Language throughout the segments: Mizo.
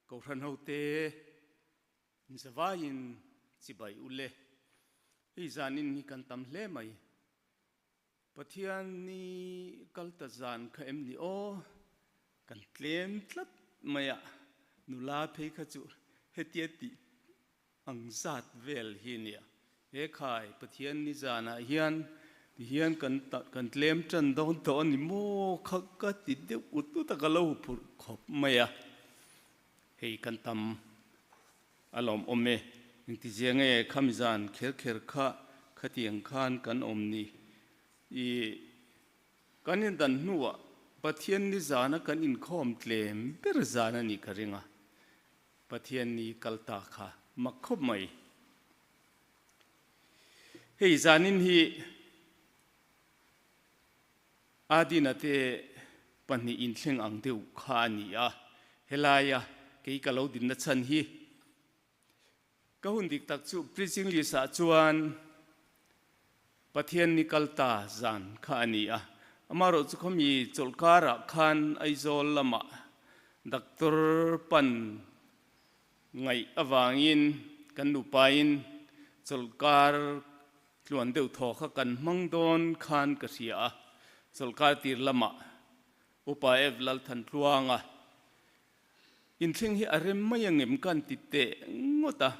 Kohhran hote zavaiin chibai u le. Hei zanin hi kan tam hle mai. Pathian ni kal ta zan kha em ni aw? Kan tlem tlat mai a, nula phei kha chu hetia tih ang zat vel hi nia. He khai Pathian ni zanah hian ti hian kan kan tlem tan dawn tawh a ni maw kha ka ti deuh ut ut a ka lo phurh khawp mai a, hei kan tam a lawmawm e. Engtizia nge khami zan kher kher kha khatiang khan kan awm ni i kan indan hnuah Pathian ni zana kan inkhawm tlem ber zan a nih ka ring a, Pathian ni kal ta kha mak khawp mai. Hei zanin hi Adina te pahnih inthleng ang deuh kha a ni a, helaia kei ka lo dinna chhan hi ka hun dik tak chu preaching list ah chuan Pathian ni kal ta zan kha a ni a, amaherawhchu khawmi chawlhkarah khan Aizawl lamah doctor pan ngaih avangin kan nupain chawlhkar tluan deuh thaw kha kan hmang dawn khan ka hria a, chawlhkar tir lamah Upa Ev Lalthantluanga Inthleng hi a rem mai angem kan ti teh ngawt a,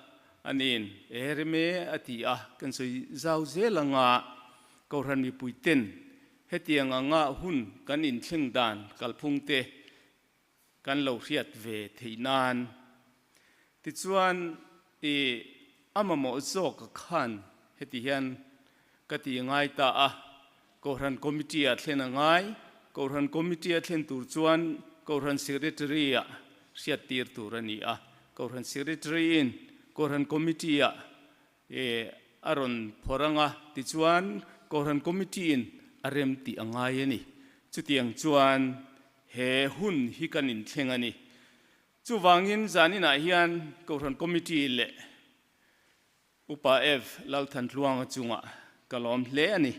aniin e rem e a ti a, kan sawi zau zel anga Kohhran mipui ten hetiang anga hun kan inthleng dan kalphung te kan lo hriat ve theih nan. Tichuan i a mamawh zawk a khan heti hian ka ti ngai ta a, Kohhran Committee ah thlen a ngai, Kohhran Committee a thlen tur chuan Kohhran Secretary ah hriat tir tur a ni a, Kohhran Secretary in Kohhran Committee ah a rawn phawrh ang a, tichuan Kohhran Committee in a rem tih a ngai a ni. Chutiang chuan he hun hi kan inthleng a ni. Chuvangin zaninah hian Kohhran Committee leh Upa Ev Lalthantluanga chungah ka lawm hle a ni.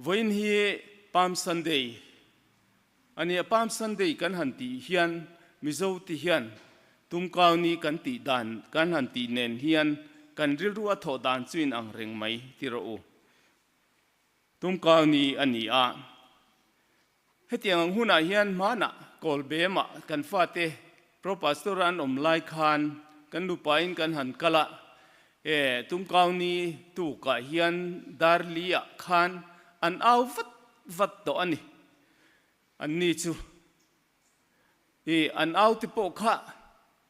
Vawiin hi Palm Sunday a ni a, Palm Sunday kan han tih hian Mizo ti hian Tumkauni kan tih dan kan han tih nen hian kan rilru a thawh dan chu inang reng mai ti rawh u. Tumkauni a ni a. Hetiang ang hunah hian hmanah Kawlbemah kan fate Pro Pastor an awm lai khan kan nupain kan han kal a, e Tumkauni tukah hian Darli-ah khan an au vat vat tawh a ni. Anni chu i an au te pawh kha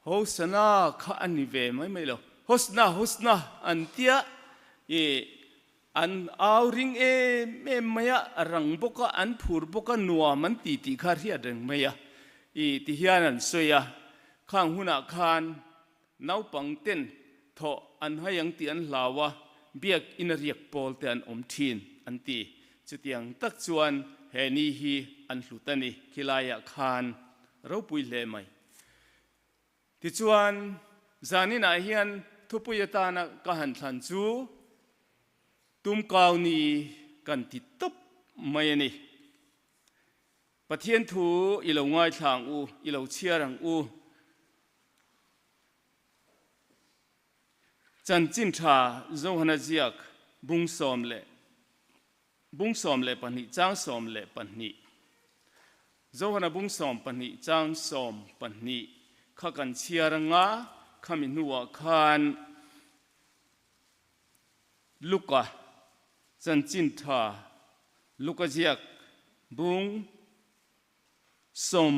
Hosana kha a ni ve mai mai lo, Hosna Hosna an tia i An au ring em em mai a, a rang bawk a, an phur bawk a, nuam an ti tih kha hriat reng mai a. I ti hian an sawi a, khang hunah khan naupang ten thawh an hai ang tih an hlau a, biak in a riak pawl te an awm thin an ti. Chutiang tak chuan he ni hi an hlut a ni, khilaiah khan ropui hle mai. Tichuan, zaninah hian thupui atana ka han thlan chu Tumkau ni kan ti tawp mai a ni. Pathian thu i lo ngaithla ang u, i lo chhiar ang u. Chanchin tha Johana ziak bung sawm leh Bung 12 chang 12 Johana bung 12 chang 12 kha kan chhiar anga khami hnuah khan Luka chanchin tha Luka ziak bung sawm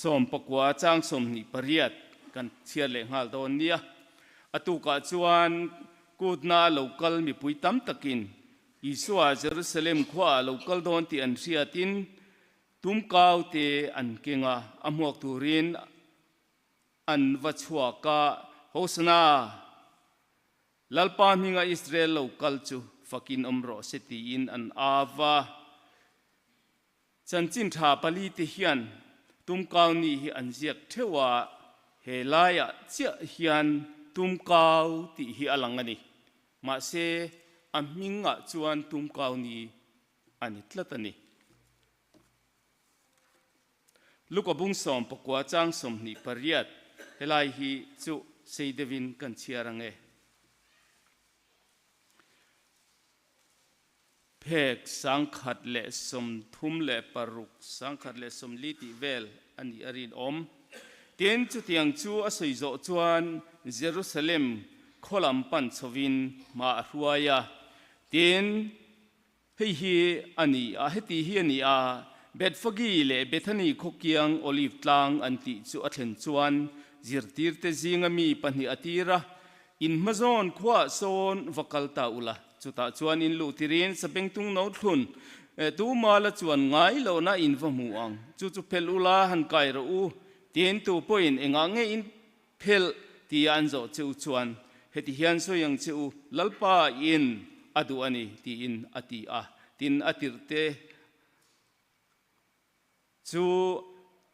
sawm pakua chang 28 kan chhiar leh nghal dawn nia. A tukah chuan kutna a lo kal mipui tam takin Isua Jerusalem khuaah a lo kal dawn tih an hriatin tumkau te an keng a, a hmuak turin an va chhuak a, Hosana! Lalpa hminga Israel lo kal chu fakin awm rawh se tiin an av a. Chanchin tha pali te hian Tumkau ni hi an ziak theuh a, he laiah chiah hian Tumkau tih hi a lang a ni. Mahse, a hmingah chuan Tumkau ni a ni tlat a ni. Luka bung 19 chang 28 helai hi chu sei deuhin kan chhiar ang e. Phek 136, 140 tih vel a nih a rinawm. Tin, chutiang chu a sawi zawh chuan Jerusalem khaw lam pan chhovin hma a hruai a. Tin, hei hi a ni a, heti hi a ni a, Bethfagi leh Bethany khaw kiang Olive tlang an tih chu a thlen chuan zirtirte zinga mi pahnih a tir a, In hmazawn khuaah sawn va kal ta ula, chutah chuan in luh tirin sabengtung no thlun tuma la chuan ngai lohna in va hmu ang, chu chu phelh ula han kai rawh u, tiin tu pawhin engah nge in phelh tia an zawh che u chuan heti hian sawi ang che u, Lalpa in a duh a ni tiin a ti a, tin a tirhte Chu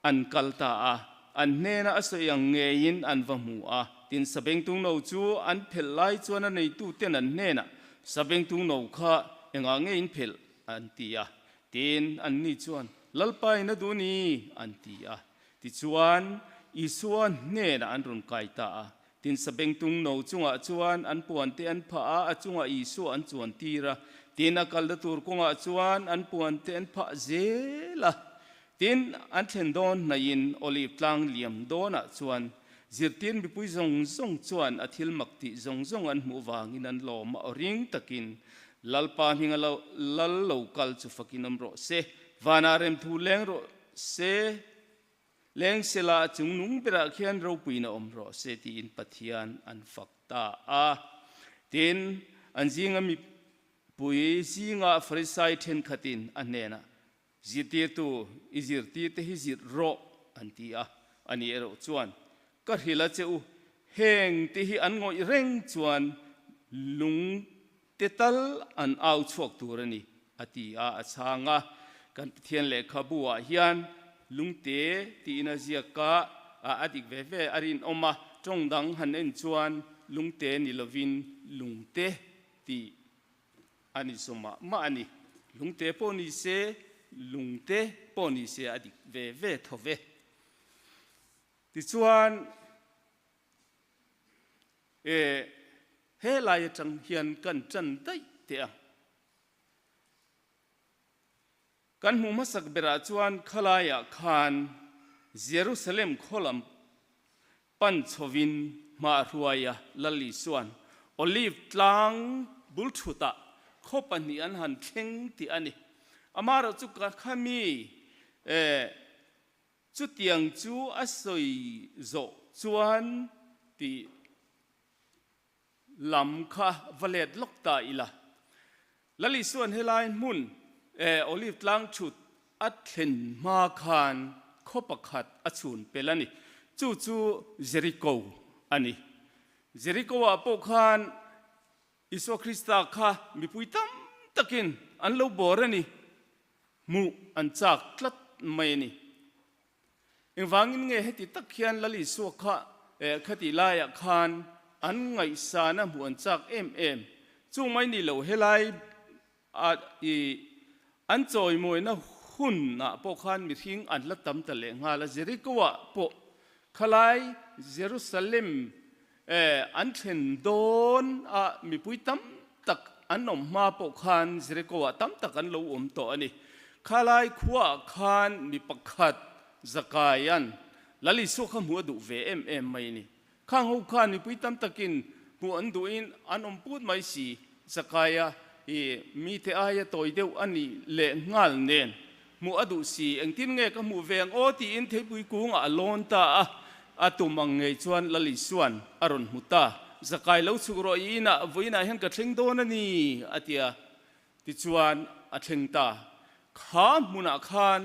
an kal ta a, an hnena a sawi ang ngeiin an va hmu a. Tin, sabengtung no chu an phelh lai chuan a neituten an hnenah, Sabengtung no kha engah nge in phelh? an ti a. Tin, anni chuan, Lalpa in a duh ni, an ti a. Tichuan, Isua hnenah an rawn kai ta a. Tin, sabengtung no chungah chuan an puante an phah a, a chungah Isua an chuan tir a. Tin, a kalna tur kawngah chuan an puante an phah zel a. Tin, an thlen dawn hnaihin Olive tlang liam dawnah chuan zirtir mipui zawng zawng chuan a thil mak tih zawng zawng an hmuh vangin an lawm a, aw ring takin, Lalpa hminga lal lo kal chu fakin awm rawh se, vanah remthu leng rawh se. Lengsela a chung nung berah khian ropuiin a awm rawh se tiin Pathian an fak ta a. Tin, an zinga mipui zinga Farisai thenkhatin a hnenah, Zirtirtu, i zirtirte hi zirh rawh, an ti a. Ani erawh chuan, Ka hrilh a che u, heng te hi an ngawih reng chuan lung te tal an au chhuak tur a ni, a ti a, a chhang a. Kan Pathian lehkhabu ah hian lungte tiin a ziak a, a dik ve ve a rinawm a, tawng dang han en chuan lungte ni lovin lungte tih a ni zawm mah mah a ni. Lungte pawh ni se, lungte pawh ni se a dik ve ve tho ve. Tichuan. E, he lai atang hian kan tan daih teh a. Kan hmuh hmasak berah chuan khalaiah khan Jerusalem khaw lam pan chhovin hma a hruai a, Lal Isua'n Olive tlang bul thutah khaw pahnih an han thleng tih a ni. Amaherawhchu chu ka khami e, Chutiang chu a sawi zawh chuan tih lam kha va let lawk ta ila. Lal Isua'n helai hmun Olive tlang chhut a thlen hma khan khaw pakhat a chhun pel a ni. Chu chu Jeriko a ni. Jeriko-ah pawh khan Isua Krista kha mipui tam takin an lo bawr a ni. Hmuh an chak tlat mai a ni. Engvangin nge heti tak hian Lal Isua kha khatih laiah khan an ngaihsana hmuh an chak em em? Chung mai ni lo helai a i an chawimawina hunah pawh khan mihring an la tam ta leh nghal a, Jeriko-ah pawh khalai Jerusalem An thlen dawn a, mipui tam tak an awm hma pawh khan Jeriko-ah tam tak an lo awm tawh a ni. Khalai khuaah khan mi pakhat Zakaia'n Lal Isua kha hmuh a duh ve em em mai a ni. Khang ho khan mipui tam takin hmuh an duhin an awm put mai si. Zakaia hi mite aia tawi deuh a nih leh nghal nen Hmuh a duh si, engtin nge ka hmuh ve ang aw tiin theipui kungah a lawn ta a, a tum ang ngei chuan Lal Isua'n a rawn hmu ta. Zakai lo chhuk rawh i inah vawiinah hian ka thleng dawn a ni, a ti a. Tichuan a thleng ta. Kha hmunah khan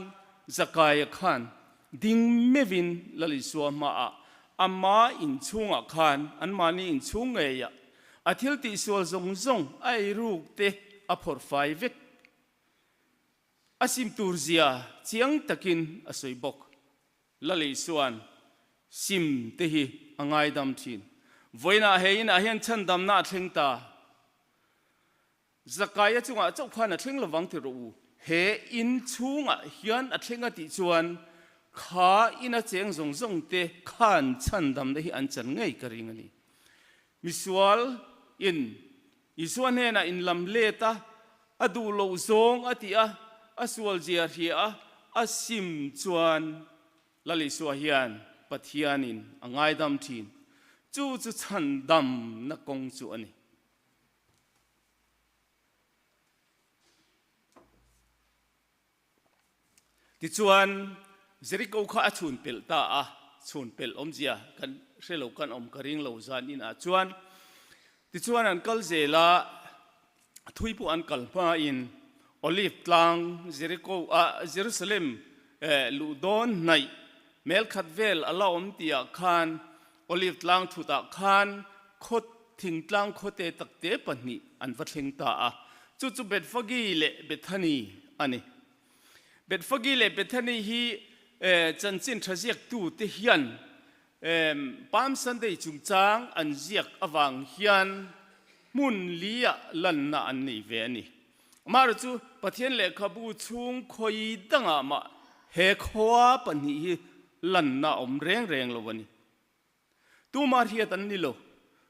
Zakaia khan ding meuhin Lal Isua hmaah ama inchhungah khan anmahni inchhung ngeiah a thil tihsual zawng zawng a eiruk te a phawrh fai vek. A sim tur zia chiang takin a sawi bawk. Lalei chuan sim te hi a ngaidam thin. Vawiinah he inah hian chhandamna a thleng ta. Zakaia chungah chauh khan a thleng lovang ti rawh u. He in chhungah hian a thleng a tih chuan Kha ina cheng zawng zawng te khan chhandamna hi an chan ngei ka ring a ni. Misual in Isua hnenah in lam let a, a duh loh zawng a ti a, a sual zia hria a, a sim chuan Lal Isua hian Pathianin a ngaidam thin. Chu chu chhandamna kawng chu a ni. Tichuan, Jeriko kha a chhun pelh ta a, chhun pelh awmzia kan hre lo kan awm ka ring lo zan inah chuan. Tichuan an kal zel a, thui pawh an kal hmain Olive tlang Jeriko ah Jerusalem luh dawn hnaih mel khat vel a la awm tihah khan Olive tlang thutah khan khaw thingtlang khawte takte pahnih an va thleng ta a, chu chu Bethphage leh Bethany a ni. Bethphage leh Bethany hi chanchin tha ziaktute hian Palm Sunday chungchang an ziak avang hian hmun liah lanna an nei ve a ni. Amaherawhchu chu Pathian lehkhabu chhung khawi dangah mah he khua pahnih hi lanna a awm reng reng lo a ni. Tuma hriat an ni lo.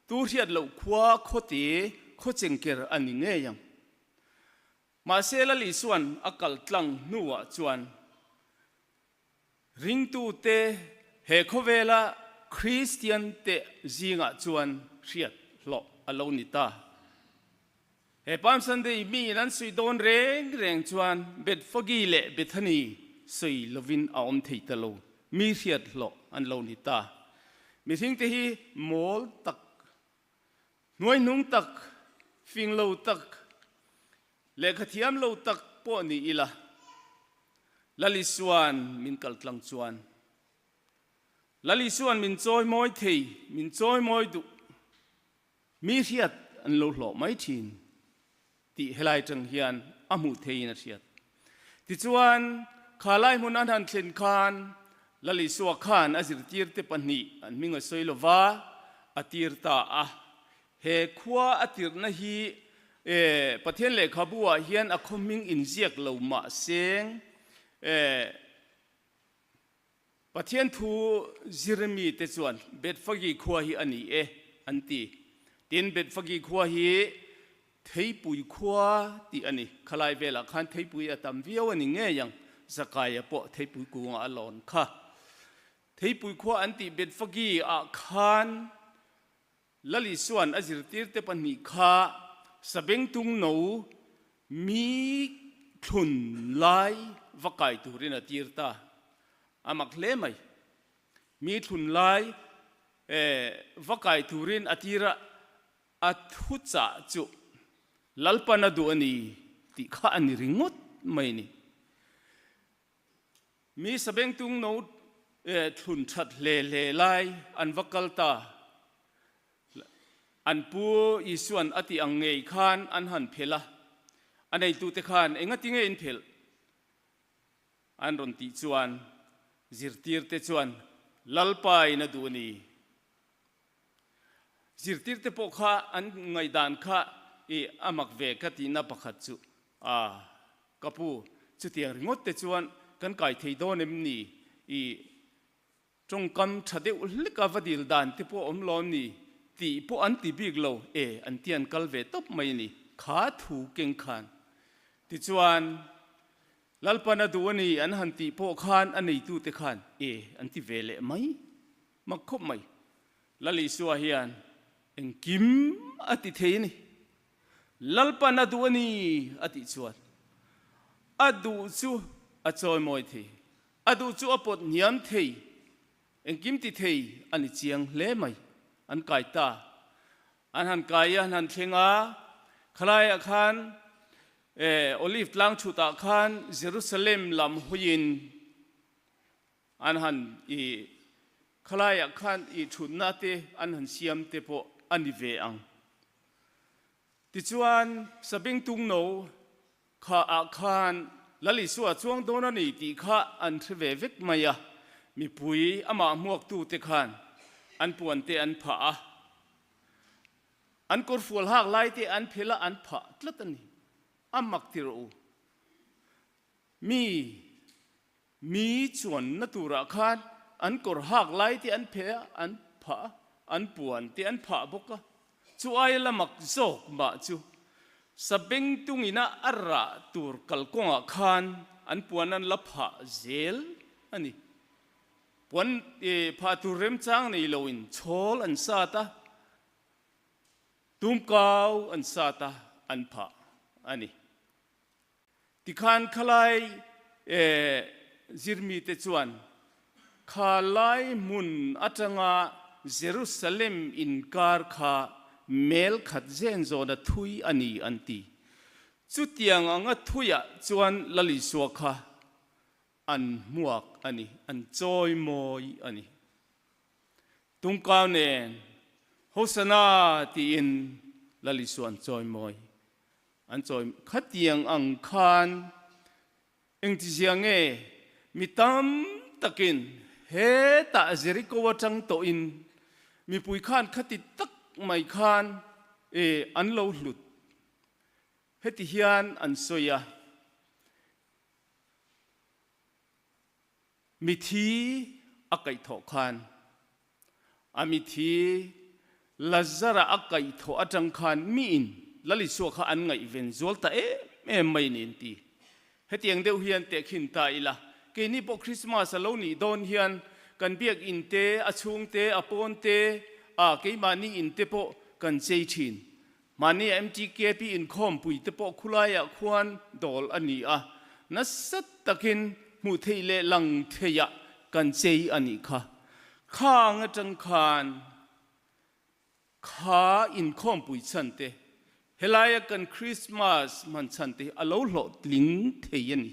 Tu hriat loh khua khawte khaw chengker a ni ngei ang. Mahse Lal Isua'n a kal tlang hnuah chuan ringtute he khawvela Kristian te zingah chuan hriat hlawh a lo ni ta. He Palm Sunday miin an sawi dawn reng reng chuan Bethphage leh Bethany sawi lovin a awm thei ta lo, mi hriat hlawh an lo ni ta. Mihringte hi mawl tak, hnuaihnung tak, fing lo tak, lehkha thiam lo tak pawh ni ila, Lal Isua'n min kal tlang chuan Lal Isua'n min chawimawi thei, min chawimawi duh. Mi hriat an lo hlawh mai thin tih helai tang hian a hmuh theiin a hriat. Tichuan, kha lai hmun an han thlen khan Lal Isua khan a zirtirte pahnih an hming a sawi lova a tir ta a. He khua a tirhna hi Pathian lehkhabu ah hian a khaw hming inziak lo mah seng Pathian thu zirmi te chuan Bethphage khua hi a ni e an ti. Tin, Bethphage khua hi Theipui khua tih a ni. Khalai velah khan Theipui a tam viau a ni ngei ang, Zakaia pawh Theipui kungah a lawn kha. Theipui khua an tih Bethphage ah khan Lal Isua'n a zirtirte pahnih kha sabengtung no mi thlun lai va kai turin a tir ta. A mak hle mai. Mi thlun lai va kai turin a tir a, a thuchah chu Lalpan a duh a ni tih kha a ni ringawt mai a ni. Mi sabengtung no thlun that hle hle lai an va kal ta. An pu Isua'n a tih ang ngei khan an han phelh a, a neitute khan engati nge in phelh? An rawn tih chuan zirtirte chuan Lalpain a duh a ni. Zirtirte pawh kha an ngaihdan kha i a mak ve ka tihna pakhat chu a ka pu, chutiang ringawt te chuan kan kai thei dawn em ni? I tawngkam tha deuh hlek a va dil dan te pawh awm lo ni tih pawh an ti bik lo e an ti an kal ve tawp mai a ni kha thu keng khan. Tichuan Lalpan a duh a ni an han tih pawh khan a neitute khan e an ti ve leh mai. Mak khawp mai. Lal Isua hian engkim a ti thei a ni. Lalpan a duh a ni a tih chuan a duh chu a chawimawi thei, a duh chu a pawt hniam thei, engkim ti thei a ni chiang hle mai. An kai ta. An han kai a, an han thleng a, khalaiah khan Olive tlang chhutah khan Jerusalem lam hawiin An han i khalaiah khan i thutna te an han siam te pawh a ni ve ang. Tichuan, Sabengtung no kha ah khan Lal Isua chuang dawn a ni tih kha an hre ve vek mai a, mipui amah hmuaktute khan an puan te an phah a, an kawrfual hak lai te an phel a, an phah tlat a ni. A mak ti rawh u. Mi. Mi chuanna turah khan an kawr hak lai te an phe a, an phah a, an puan te an phah bawk a. Chu aia la mak zawk mah chu Sabengtungina a rah tur kalkawngah khan an puan an la phah zel a ni. Puan phah tur remchang nei loin chhawl an sat a, tumkau an sat a, an phah a ni. Tikhan khalai zirmite chuan kha lai hmun atanga Jerusalem inkar kha mel khat zen zawna thui a ni an ti. Chutiang anga thuiah chuan Lal Isua kha an hmuak a ni, an chawimawi a ni. Tungkau nen Hosana tiin Lal Isua an chawimawi. An chawi khatiang ang khan engtizia nge mi tam takin hetah Jeriko atang tawhin mipui khan khati tak mai khan e an lo hlut. Heti hian an sawi a. Mithi a kaihthawh khan a mithi Lazara a kaihthawh atang khan miin Lal Isua kha an ngaihven zual ta em em mai niin ti. Hetiang deuh hian tehkhin ta ila, keini pawh Christmas a lo nih dawn hian kan biakinn te, a chhung te, a pawn te, a keimahni in te pawh kan chei thin. Mahni MTKP inkhawmpui te pawh khulaiah khuan dawl a ni a, nasa takin hmuh theih leh lang theihah kan chei a nih kha. Khang atang khan kha inkhawmpui chhan te, helaia kan Krismas hman chhan te hi a lo hlawhtling thei a ni.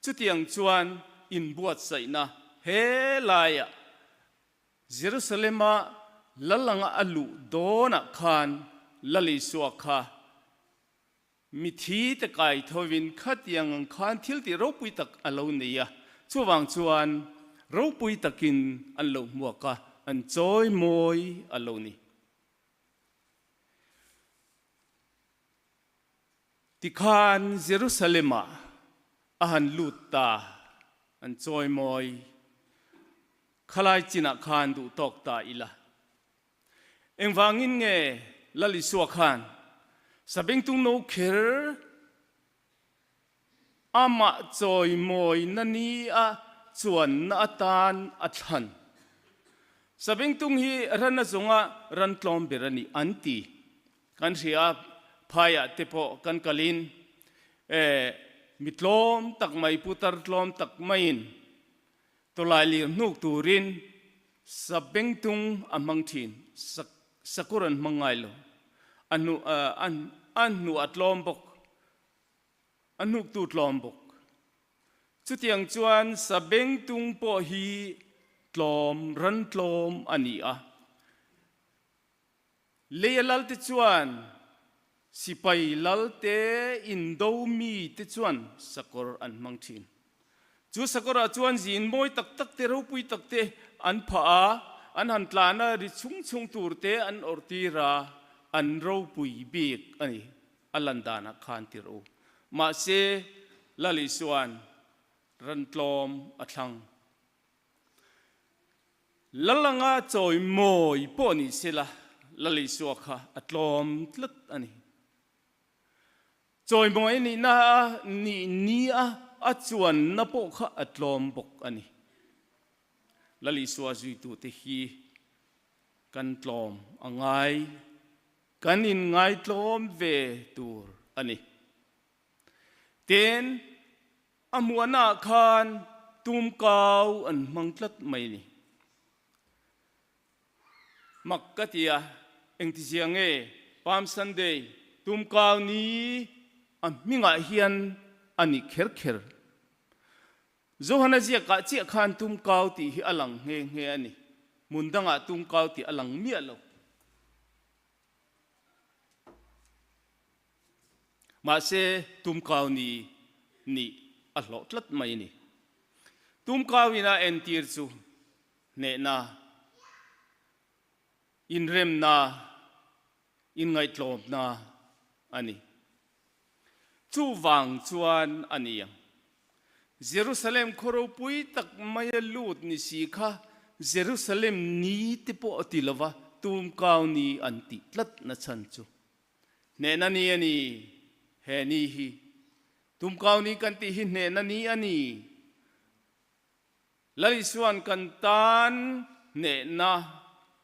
Chutiang chuan inbuatsaihna helaiah Jerusalem-a lal anga a luh dawnah khan Lal Isua kha mithi te kai thovin khatiang ang khan thil tih ropui tak a lo nei a, chuvang chuan ropui takin an lo hmuak a, an chawi mawi a lo ni. Tikhan Jerusalem-ah a han lut ta, an chawimawi khalai chinah khan duh tawk ta ila. Engvangin nge Lal Isua khan Sabengtung no kher amah chawimawina ni a chuanna atan a thlan? Sabengtung hi ran a zawnga ran tlawm ber a ni an ti. Kan hria a, phaiah te pawh kan kalin mi tlawm tak mai, putar tlawm tak maiin tawlai lir hnuk turin sabengtung a hmang thin, sakur an hmang ngai lo. A hnu a hnu a tlawm bawk, a hnuktu tlawm bawk. Chutiang chuan sabengtung pawh hi tlawm, ran tlawm a ni a. Leia lalte chuan sipai lalte indo mite chuan sakawr an hmang thin. Chu sakawrah chuan zin mawi tak tak te, ropui tak te an phah a, an han tlan a, ri chung chung tur te an awrh tir a, an ropui bik a ni. A lan danah khan tir u. Mahse, Lal Isua'n ran tlawm a thlang. Lalanga chawi mawi pawh ni sela, Lal Isua kha a tlawm tlat a ni. Chawi mawi a nihna a nih ni a, a chuanna pawh kha a tlawm bawk a ni. Lal Isua zuitute hi kan tlawm a ngai, kan inngaitlawm ve tur a ni. Tin, A hmuahnaah khan tumkau an hmang tlat mai ni. Mak ka ti a, engtizia nge Palm Sunday tumkau ni a hmingah hian a ni kher kher. Johana ziakah chiah khan tumkau tih hi a lang nghe nghe a ni. Hmun dangah tumkau tih a lang miah lo. Mahse, tumkau ni nih a hlawh tlat mai a ni. Tumkau ina entir chu hnehna, inremna, inngaihtlawmna a ni. Chuvang chuan a ni ang. Jerusalem khaw ropui tak maia lut ni si kha Jerusalem ni te pawh a ti lova, tumkau ni an tih tlat na chhan chu hnehna ni a ni. He ni hi tumkau ni kan tih hi hnehna ni a ni. Lal Isua'n kan tan hnehna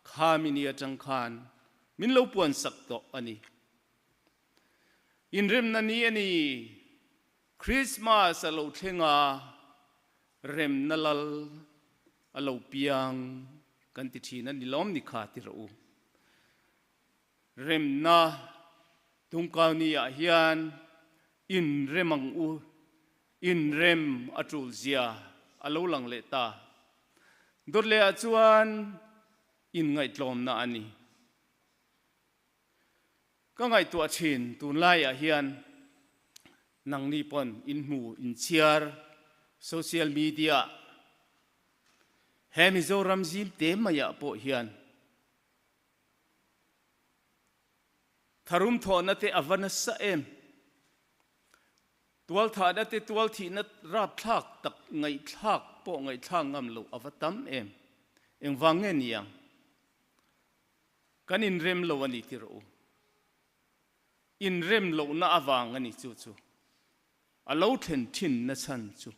khami ni atang khan min lo puansak tawh a ni. Inremna ni a ni. Christmas a lo thleng a, remna lal a lo piang kan ti thin a ni lawm ni kha ti rawh u. Remna tungkau ni ah hian inrem ang u, inrem a tul zia a lo lang leh ta. Dawt leh ah chuan inngaihtlawmna a ni. Ka ngaihtuah thin tunlaiah hian nangni pawn in hmu in chhiar social media he Mizoram zim te maiah pawh hian tharum thawhna te a va nasa em. Tualthahna te tualthihna rapthlak tak ngaihthlak pawh ngaihthlak ngam loh a va tam em. Engvang nge niang? Kan inrem lo a ni ti rawh u. Inrem lohna avang a ni chu chu. A lo thlen thin na chhan chu.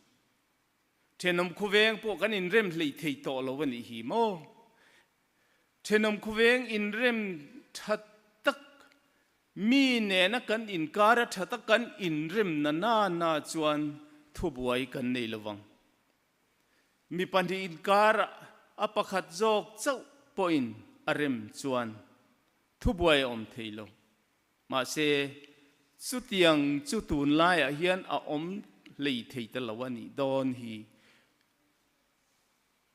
Thenawm khawveng pawh kan inrem hlei thei tawh lo a nih hi maw? Thenawm khawveng inrem tha tak, mi nena kan inkar a tha tak kan inrem na na na chuan thubuai kan nei lo vang. Mi pahnih inkarah a pakhat zawk chauh pawhin a rem chuan thubuai a awm thei lo. Mahse, chutiang chu tunlaiah hian a awm hlei thei ta lo a nih dawn hi.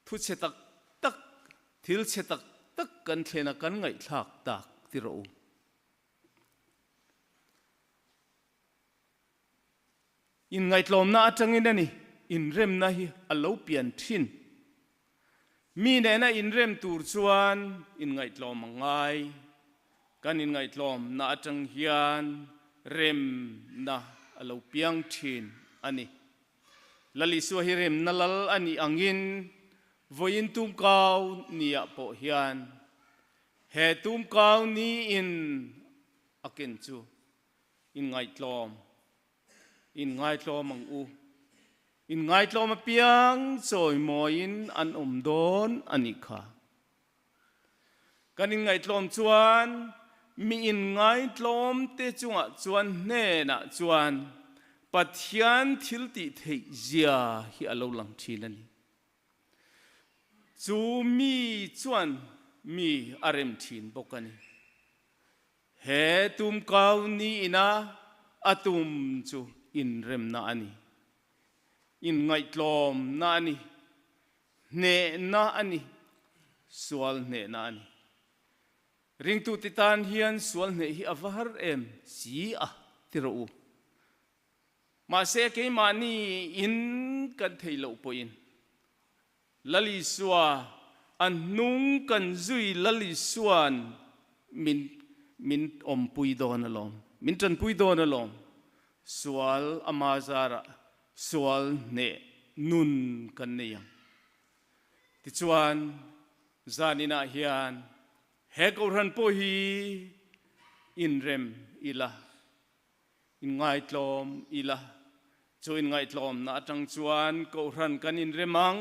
Thu chhe tak tak, thil chhe tak tak kan thlen a kan ngaihthlak tak ti rawh u. Inngaihtlawmna atangin a ni inremna hi a lo pian thin. Mi nena inrem tur chuan inngaihtlawm a ngai. Kan inngaihtlawmna atang hian remna a lo piang thin a ni. Lal Isua hi remna lal a nih angin vawiin tumkau niah pawh hian he tumkau niin a ken chu Inngaihtlawm, inngaihtlawm ang u. Inngaihtlawm apiang chawimawiin an awm dawn a nih kha. Kan inngaihtlawm chuan mi inngaihtlawm te chungah chuan hnenah chuan Pathian thil tih theih zia hi a lo lang thin a ni. Chu mi chuan mi a rem thin bawk a ni. He tumkau niin a a tum chu inremna a ni, inngaihtlawmna a ni, hnehna a ni, sual hnehna a ni. Ringtute tan hian sual hneh hi a va har em si a ti rawh u. Mahse keimahni in kan thei loh pawhin Lal Isua, a hnung kan zui Lal Isua'n min min awmpui dawn alawm, min tanpui dawn alawm. Sual ama zarah sual hneh nun kan nei ang. Tichuan, zaninah hian he Kohhran pawh hi inrem ila. Inngaitlawm ila, chu inngaihtlawmna atang chuan Kohhran kan inrem ang,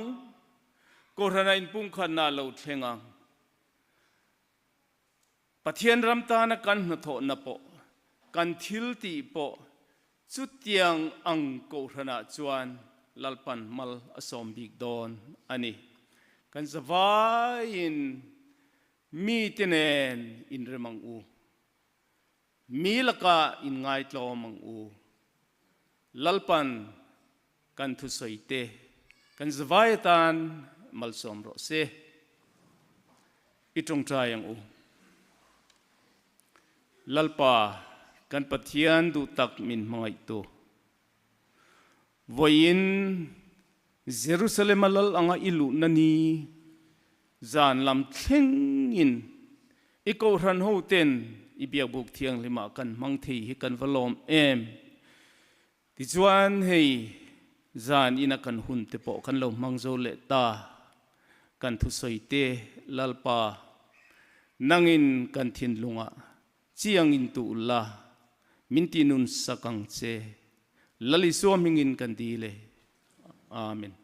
Kohhrana inpumkhatna a lo thleng ang. Pathian ram tana kan hnathawhna pawh, kan thil tih pawh chutiang ang Kohhranah chuan Lalpan mal a sawm bik dawn a ni. Kan zavaiin mite nen inrem ang u. Mi lakah inngaitlawm ang u. Lalpan kan thusawi te kan zavai atan malsawm rawh se. I tawngtai ang u. Lalpa kan Pathian duh tak min hmangaihtu. Vawiin Jerusalem-a lal anga i luhna ni zan lam thlengin i kohhran hoten i biakbuk thianghlimah kan hmang thei hi kan va lawm em? Tichuan hei. Zan ina kan hun te pawh kan lo hmang zo leh ta. Kan thusawi te Lalpa nangin kan thinlungah chiangin tu la min ti nun sak ang che. Lal Isua hmingin kan dil e. Amen.